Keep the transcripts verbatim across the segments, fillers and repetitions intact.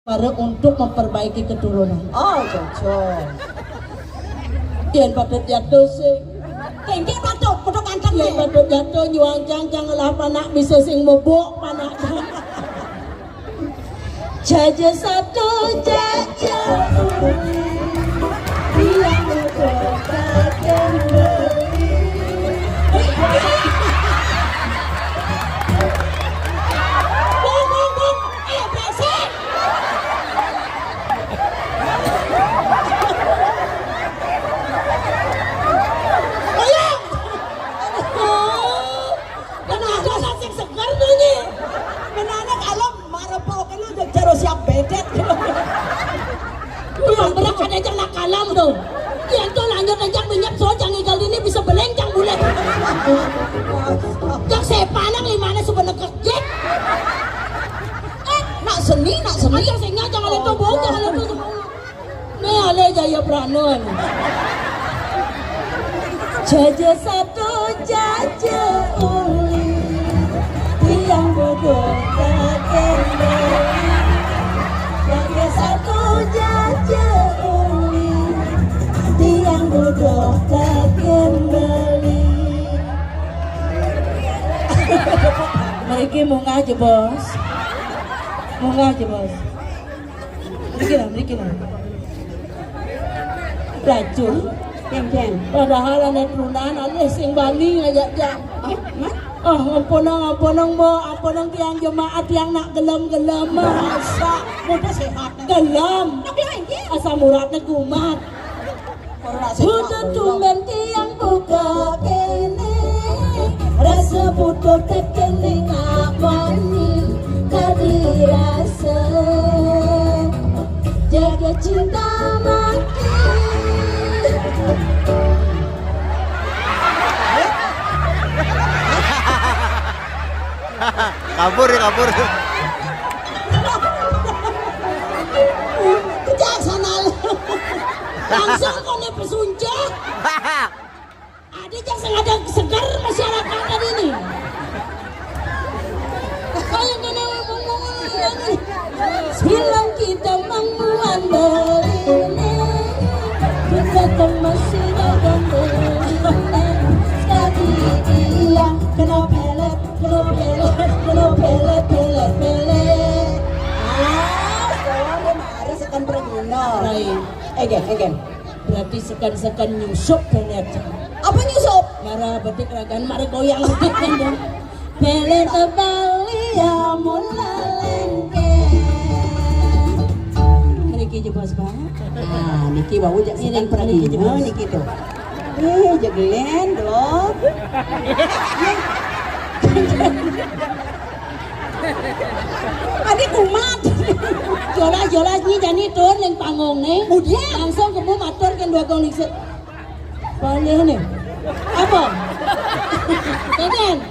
Para untuk memperbaiki keturunan. Oh, cocok. Yén patut jatuh sih. Kéngkén patut, kudu ganteng. Yén patut jatuh, nyuang cang, cang ngelah panak bisa sing mubuk panak cang. Jaja satu, jaja. Yang mubuk takkan beli. Bung, bung, bung. Eh, berisik. Ayo. Aduh. Kenapa nasib seger tuh, Nyi? Menana kalau marepok kena udah jaro siap bedet. Tuh, berak ada aja nak kalam tuh. Yang tuh lanjut aja minyak soal jangan tinggal ini bisa beleng cang bulat. Cang sepanang lima anak sebenarnya. Eh, nak seni, nak seni. Ayo, sehingga jangan lupa bohong, jangan lupa semua. Nih, ale jaya peranon. Jaja satu, jaja uli. Tiang bodoh tak kendali. Jaja satu, jaja uli. Tiang bodoh tak kendali. Mereka munggah aja, Bos. Munggah aja, Bos. Mriki lah, mriki lah. Racun. Kéngkén. Padahal ané turunan alih sing bani ngajak jam. Ah, Mat? Ah, ampunang, ampunang, Mbok, ampunang tiang jemaat tiang nak gelem-gelem. Masa muda sehat. Gelem. Tapi lagi. Asam uratné kumat. Butuh tumben tiang buka kéné. Rasa butuh tekening awani kadi rasa jaga cinta mati. Kabur ya, kabur. Kejaksaan. Langsung koné pesunca. Ada yang sengaja segar masyarakat tadi nih. Ayo koné ngomong. Bilang kita mangguan beliné. Kita masih dagang beliné. Sekali dia kena pelet, kena pelet, kena pelet, pelet, pelet. Ah, sorry, mari sekan perguna. Baik. Again, again. Berarti sekan-sekan nyusup pelet. Apa nyusup? Mara bedik ragan, mara goyang bedik kan, dong. Pelet tebal ya mula lengkeng. Mriki jebos banget. Nah, niki wau jak sekan perguna niki tuh. Eh, jegelen, dong. Adi kumat. Jolas-jolas nyi jani turun ning panggungné. Kemudian langsung kemu matur kén Dwagung Lingsir. Boleh nih. Apa? Kéngkén.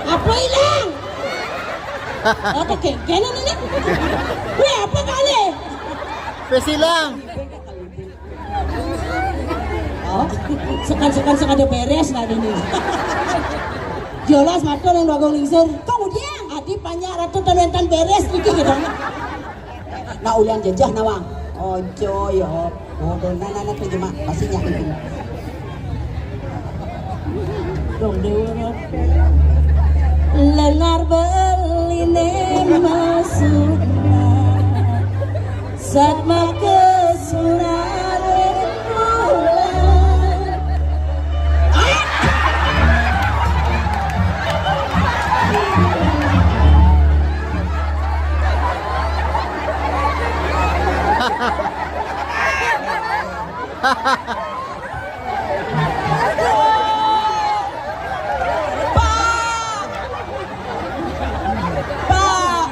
Apa ilang? Apa kéngkén ini? Wih, apa kali? Pesilang. Oh, sekan-sekan sing ada beres lah ini. Jolas matur yang Dwagung Lingsir. Kemudian adi panjak ratu tenuentan beres iki gitu. Nah, ulian jejeh nawang. Ojo yo. Bodoh, nah, nah, nah, terjemah pasti nyak iki. Dong dewa. Lengar beliné masuk. Satma kesunaran bulan. Pak! Pak!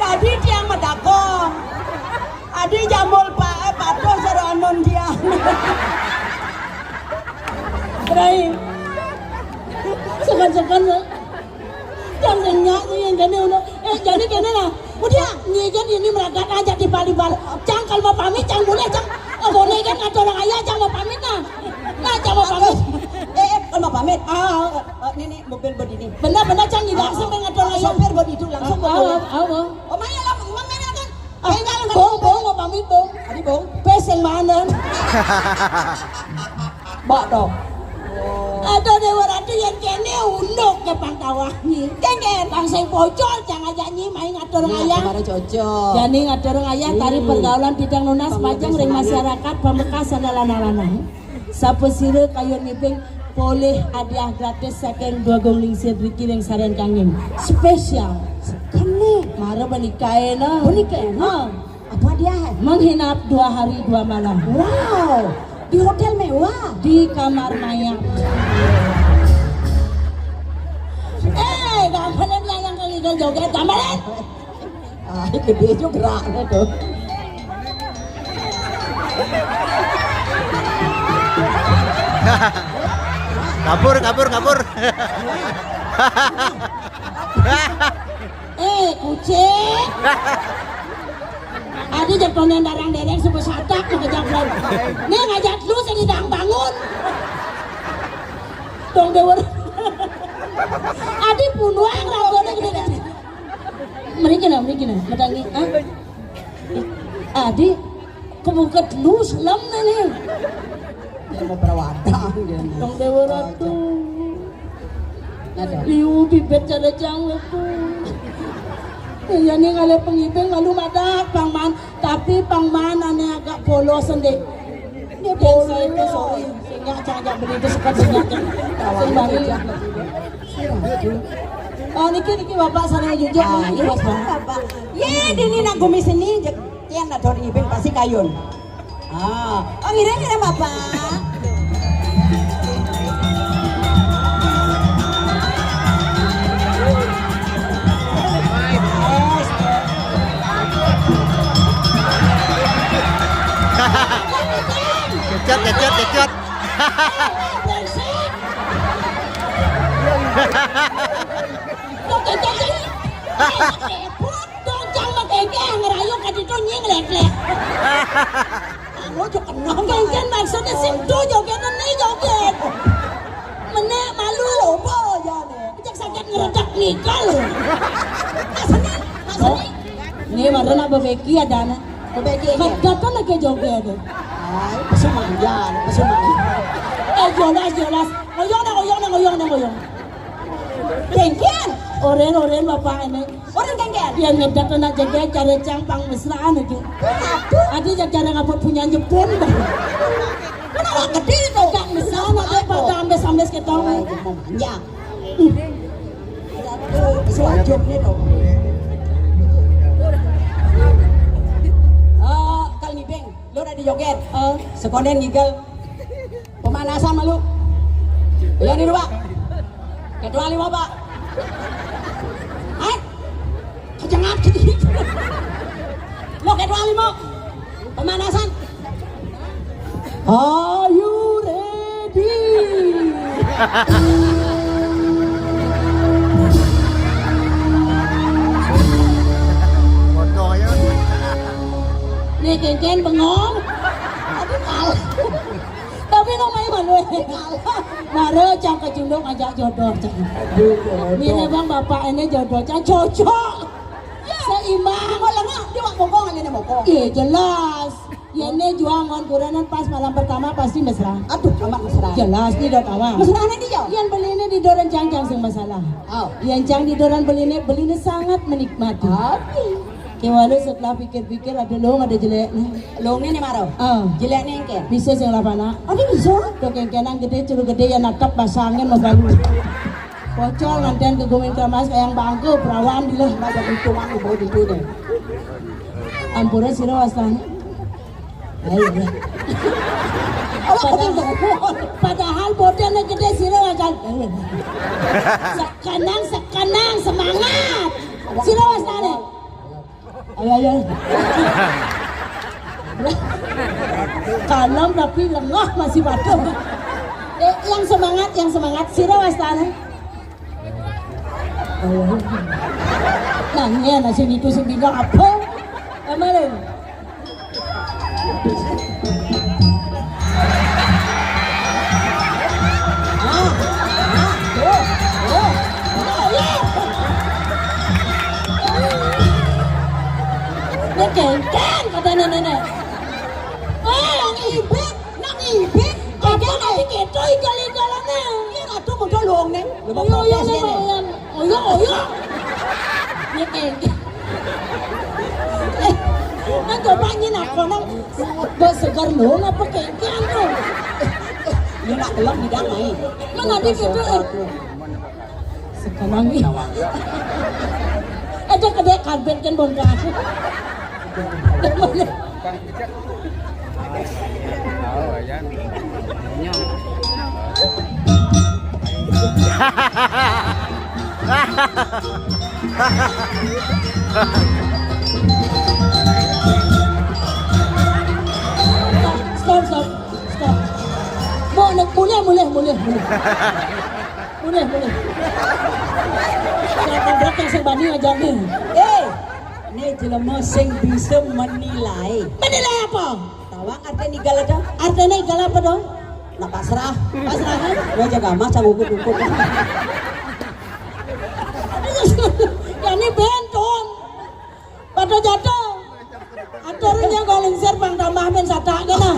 Tadi tiang medakon. Adi jambul Pak, eh, patuh sero anon tiang. Rai. Sekan-sekan, Rai. Cang sing nyak sing yang jani uno. Eh, jani kéné lah. Udah, nyigen ini meragat aja di bali-bali. Cang kalau mau pamit, cang boleh, cang. Oh, boleh kan, ada orang ayah, cang mau pamit nah. Nah, cang mau pamit. Eh, eh, kalau mau pamit. Ah, eh, eh, ini, ini mobil buat ini. Benar-benar, cang tidak sampai ngatur ayah. Sopir buat itu langsung. Ah, ah. Oh, Maya lah, Maya lah kan. Bung. Adi, Bung. Pes yang mana? Mbok to. Aduh, Dewa Ratu, yen kene unduk ke pang tawah nyi. Kengken. Pang sing pocol, jang ajak nyi main ngatur ngayah. Kemarin cocok. Jani ngatur ngayah tari pergaulan bidang nunas majeng ring masyarakat pamekas sandalana lanang. Sapa sira kayun ngibing polih hadiah gratis saking Dwagung Lingsir driki ring Saren Kangin. Spesial. Kene. Mara benikae na. Benikae na? Ha. Apa dia? Menginap dua hari dua malam. Wow. Di hotel mewah. Di kamar mayat. Eh, gambaran yang yang kali joget, gambaran. Ah, gede juga geraknya tuh. Kabur, kabur, kabur. Eh, kucing. Adi jek tonen darang dereng suku sadak ke jablan. Nih ngajak lu sini dang bangun. Dong dewer. Adi punuang ragone gede-gede. Mriki nah, mriki nah, metangi. Ah. Adi kebuket lu selem nih. Yang mau perawatan. Dong dewer ratu. Liu bibit cara jang itu. Iya nih ngalih pengibing malu madak pangman, tapi pangman ane agak polos sendiri. Dia polos itu sorry, sehingga jangan beli itu suka banyak. Sembari. Oh niki niki bapak sana jujur. Ah, ini bapak. Ye, dini nak gumi seni, yen nak dor ibing pasti kayun. Ah, oh ngiring ngiring bapak. Kecot, kecot, kecot. Dong cang makeke ngerayu kaditu nying lek-lek. Aku cok kenal. Kengken maksudnya sing tu joget ni joget. Menek malu. Apa ya ni? Cek sakit ngeredak nikal. Asli, asli. Ni mara nak bebeki ada anak. Bebeki. Mat datang lagi joget. Ay, pesumangan, pesumangan. Eh jolas jolas. Ngoyong na ngoyong na ngoyong na ngoyong. Kengken. Oren oren bapak ini. Orang kengken. Yang ngedak nak jaga cara cang pang mesraan aja. Aduh. Adi jaga cara ngapa punya Jepun. Kenapa gede itu? Cang mesraan ada pada ambes-ambes ketong. Ya. Aduh, suajub ni tu. Ah, kal ngibing, lo dah di joget. Ah, sekonden ngigel. Pemanasan malu. Yang di dua. Kecuali bapak. Hai. Kejengat gitu. Lo kecuali mau. Pemanasan. Are you ready? Bodoh ya. Nih kengken bengong. Aduh kalah. Tapi no main malu. Mara cang kecunduk ngajak jodoh cang. Ini bang bapak ini jodoh cang cocok. Seimbang. Mau lengah dia mak bokong aja nih bokong. Iya jelas. Ya ini juang ngon kurenan pas malam pertama pasti mesra. Aduh amat mesra. Jelas ni dot awal. Mesra ni dia. Yang beli ini di doran cang cang sing masalah. Oh. Yang cang di doran beli ini beli ini sangat menikmati. Oke. Kewala setelah pikir-pikir ada long ada jelek nih. Longnya nih maro. Ah. Jelek nih ke. Bisa sing lapana. Ada bisa. Tuh kengkenang gede curu gede ya natap basangin mau baru. Pocol nganten ke gumin kemas kayak yang bangke perawan di lah. Ada itu mang bawa di itu deh. Ampura sira wastane. Ayo. Padahal bodene gede sira wajan. Sekenang sekenang semangat. Sira wastane. Ayo ayo. Kalem tapi lengah masih patuh. Eh, yang semangat, yang semangat. Sira wastane. Nangis nasi itu sing bilang apa? Amalin. Kan kata nenek. Eh, nang ibik, nang ibik. Kagak nanti kita igal-igalan. Iya, ratu muda luang nih. Lu mau protes ya, nih? Oh iya, oh iya. Ini kayak. Eh, nang coba nyen aku nang. Bos segar lu ngapa kayak gitu? Ini nak gelem di damai. Mana ada gitu, eh? Sekarang ini. Ada kedai karbet kan bongkar. Stop, stop, stop. Mau nak mulai, mulai, mulai, mulai. Mulai, mulai. Yang tabrak yang sing bani aja nih. Eh, ini jelema sing bisa menilai. Menilai apa? Tawang artinya igal ada. Artinya igal apa dong? Nah, pasrah. Pasrah, kan? Gua jaga emas, jaga ukut-ukut. Ya, ini bentong. Pada jatuh. Aturnya kalau lingsir bang tambah men satak kena.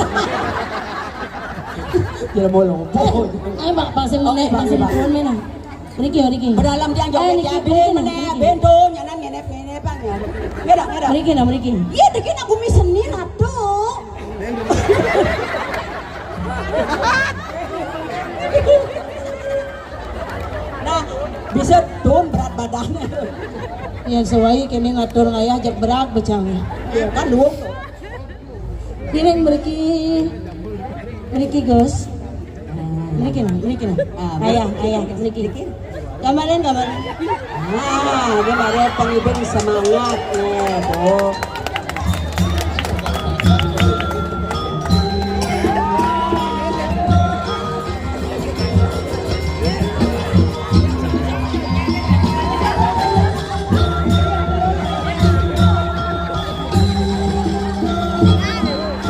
Jelema lompo. Eh, Pak, pasang meneh, pasang turun meneh. Mriki, mriki. Berdalam tiang joget ya, ben meneh, ben tuh, nyanan ngenep-ngenep, Bang, ya. Ngedok, ngedok. Mriki, nah, mriki. Iya, deki nak bumi seni, atuh. Nah, bisa tuh berat badannya. Ya, sesuai kene ngatur ngayah jak berat becang. Iya, kan luwung tuh. Piring mriki. Mriki, Gus. Mriki nah, mriki nah. Ah, ayah, ayah, mriki. Gambaran, gambaran. Ah, ini baru penghibur semangat. Ya, tuh.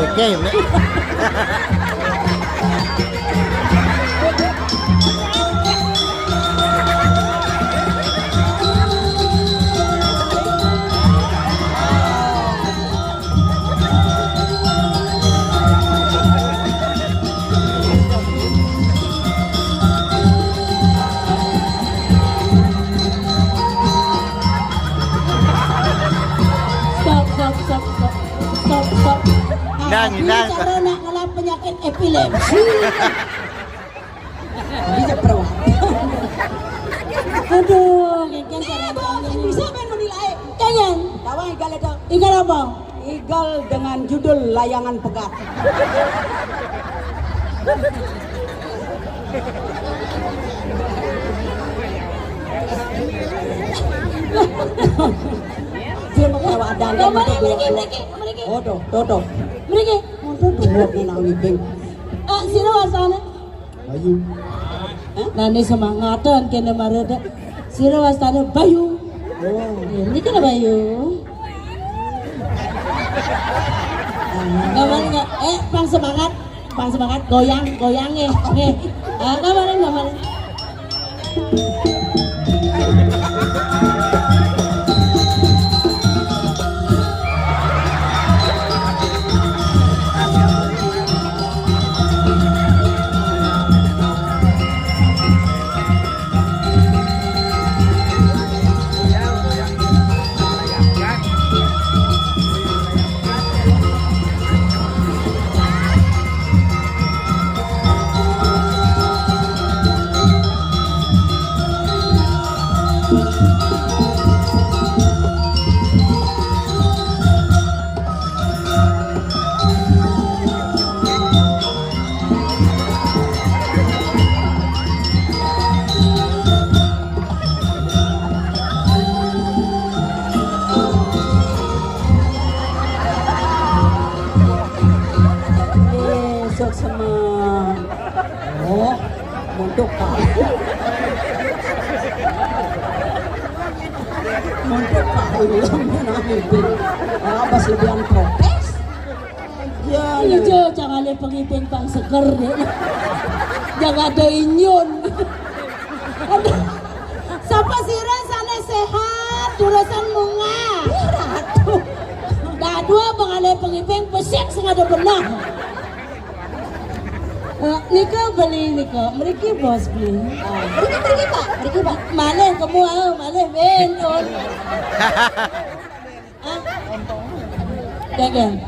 Oke, Nek. Stop, stop, stop, stop. Stop, stop. Nah, ini cara nak ngelap penyakit epilepsi. Bisa perawat. Aduh, kengken. Bisa main menilai. Kengken. Tawa igal itu. Igal apa? Igal dengan judul Layangan Pegat. Dia mau tawa ada. Mriki, mriki, mriki. Oh, tuh, tuh, tuh. Mriki. Oh, tuh, tuh, tuh, nang ibing. Ah, sira wasane? Bayu. Hah? Nah, ini semangatan kene marada. Sira wastane Bayu. Oh. Ya, ini kena Bayu. Gambar enggak? Eh, pang semangat. Pang semangat, goyang, goyang ya. Nih. Ah, gambaran, gambaran. Esok semua. Oh, montok Pak. Montok Pak, ulang nang ibing. Ah, pas lebihan protes. Ya, iya, ya. Jo, jangan lihat pengibing bang seger deh. Jangan ada inyun. Aduh. Sapa sira sane sehat, durusan munggah. Ih, ratu. Dah, Dua pengalih pengiping pesik sing ada benah. Eh, nika beli nika, mriki bos beli. Ah, mriki, mriki, Pak, mriki, Pak. Malih kemu, ah, malih ben. Ah. Dagang.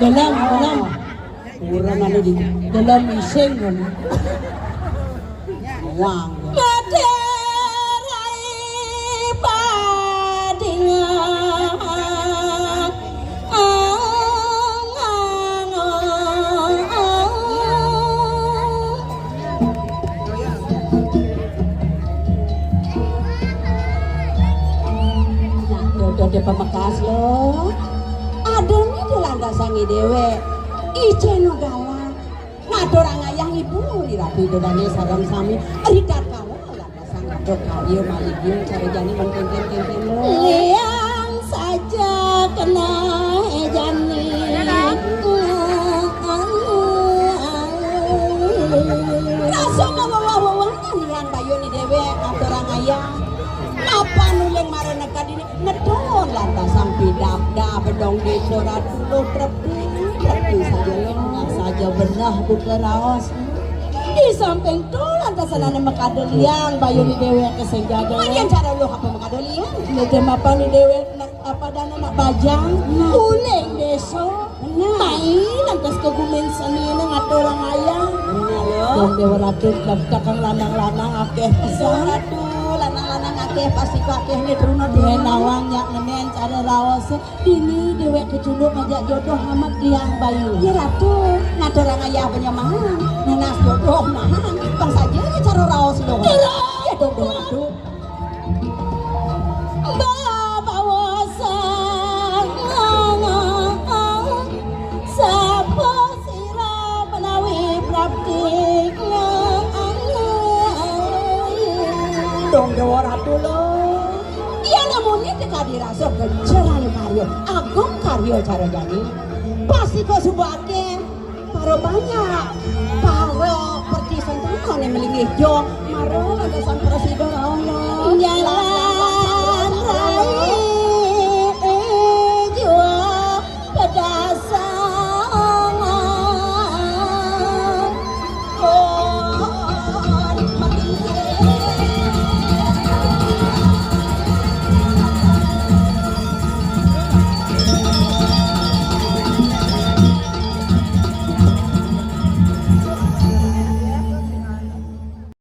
Dalam, dalam. Kurang anu di. Dalam ising kan. Wang. Madai pading. Nah, dodo de pamekas lo. Ademi de lantasange dewek. Iceno galak. Ngaturang ayah ibu, ri rabi dodane sareng sami. Ri tatkala lantasan ngatur karya malih cara jani men kengken-kengken lo. Liang saja kena jani. Rasa mawewah-wewahan liang bayune dewek ngaturang ayah. Napa nuling marana kadini? Ngedon lantasan pidabdab dong desa ratu lo trepi, trepi saja lengah saja benah buka raos. Di samping to lantasan ane makada liang bayune dewek sing jaga. Yen cara lo apa makada liang? Ngedem apa ni dewek nak apa dana nak bajang? Nah. Uling desa. Bener. Mai lantas ke gumin seni ini ngaturang ayah. Bener lo. Dong dewa ratu daftar kang lanang-lanang akeh pisan. Ratu lanang-lanang akeh pasti ku akeh ne truna. Yen nawang nyak ngenen cara raos. Dini dewek kecunduk ngajak jodoh amat liang bayu. Ya ratu, ngaturang ayah banyak mahang. Nanas jodoh mahang. Bang saja cara raos lo. Kira. Ya dong dewa ratu. Babawa sang sapa sira menawi prapti. Dong dewa ratu lo. Iya namune tekadi rasa genceran karya, agung karya cara jani. Pasti kok suba akeh. Para banyak, para perti sentana ne melinggih jo, mara lantasan prasida raono. Inggih.